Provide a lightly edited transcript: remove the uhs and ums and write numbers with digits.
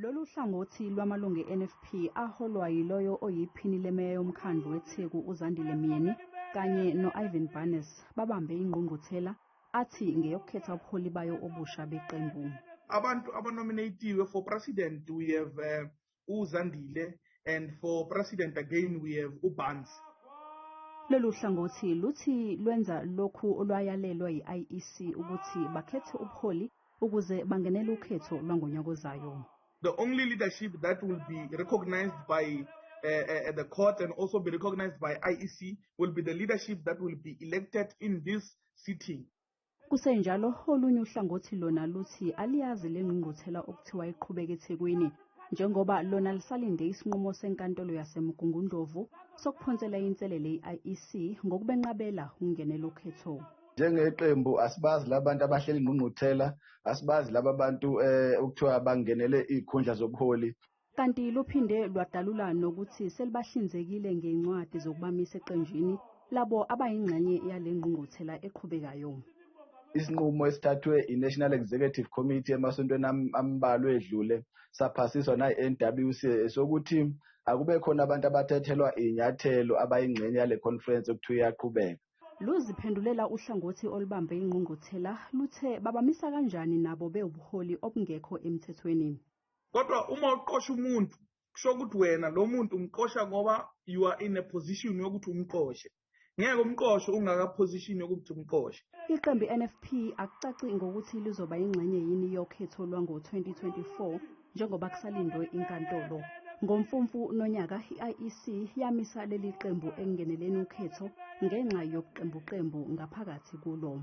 Lolu hlangothi lwamalungu e-NFP aholwa yiloyo oyiphini lemeya yomkhandlu weTheku uZandile Myeni kanye no-Ivan Barnes babambe ingqungquthela athi ngeyokukhetha ubuholi bayo obusha beqembu. Abantu abanominatiwe for president, we have uZandile, and for president again we have uBarnes. Lolu hlangothi luthi lwenza lokhu olwayalelwa yi-IEC ukuthi bakhethe ubuholi ukuze bangenele ukhetho lwangonyaka ozayo. The only leadership that will be recognized by the court and also be recognized by IEC will be the leadership that will be elected in this sitting. Kusenjalo, olunye uhlangothi lona luthi aliyazi le ngqungquthela okuthiwa iqhubeka eThekwini, njengoba lona lisalinde isinqumo senkantolo yaseMgungundlovu sokuphonsela inselele i-IEC ngokubenqabela ukungenela ukhetho. Njengeqembu asibazi labantu abahleli ingqungquthela, asibazi laba bantu okuthiwa bangenele iy'khundla zobuholi. Kanti luphinde lwadalula nokuthi selibahlinzekile ngezincwadi zokubamisa eqenjini labo abayingxenye yale ngqungquthela eqhubekayo. Isinqumo esithathwe i-National Executive Committee emasontweni ambalwa edlule, saphasiswa nayi-NWC, sokuthi akube khona abantu abathathelwa iy'nyathelo abayingxenye yale conference okuthiwa iyaqhubeka. Luziphendulela uhlangothi olubambe ingqungquthela luthe babamisa kanjani nabo bewubuholi obungekho emthethweni. Kodwa uma uqosha umuntu, kusho ukuthi wena lo muntu umqosha ngoba you are in a position yokuthi umqoshe. Ngeke umqoshe ungaka position yokuthi umqoshe. Iqembu i-NFP akucaci ngokuthi lizoba yingxenye yini yokhetho lwango-2024 njengoba kusalindwe inkantolo. NgoMfumfu nonyaka i-IEC yamisa leli qembu ekungeneleni ukhetho ngenxa yobuqembuqembu ngaphakathi kulo.